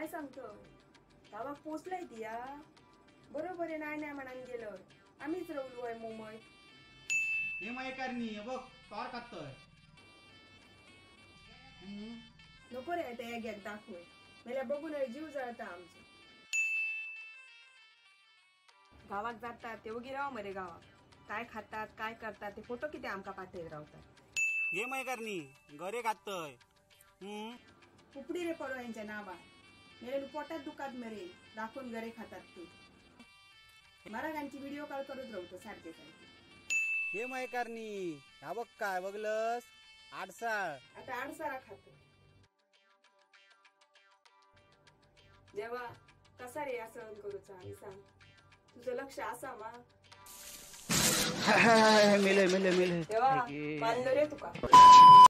काय सांगतो गावाक पोचलाय ती या बरोबर आहे. नाही नाही म्हणान गेलं आम्हीच रवलो आहे मुंबई. हे मायकारणी बघ तोर खातोय. नको रे त्या घ्याक दाखवय मेल्या बघून जीव जळता आमचो. गावाक जातात ते वगी राव मरे गावाक काय खातात काय करतात ते फोटो किती आमका पाठयत रावतात. हे मायकारणी गरे खातोय. उपडी रे पडो यांच्या नावार मेरे पोटात दुखात मरे दाखवून गरे खातात ते. मरागांची व्हिडिओ कॉल करत राहतो सारखे सारखे. हे मायकारणी हा बघ काय बघलस आडसाळ. आता आडसाळा खातो. देवा कसा रे सहन करूचा आणि सांग तुझं लक्ष असा मा. मेले मेले मेले देवा मानलो रे तुका.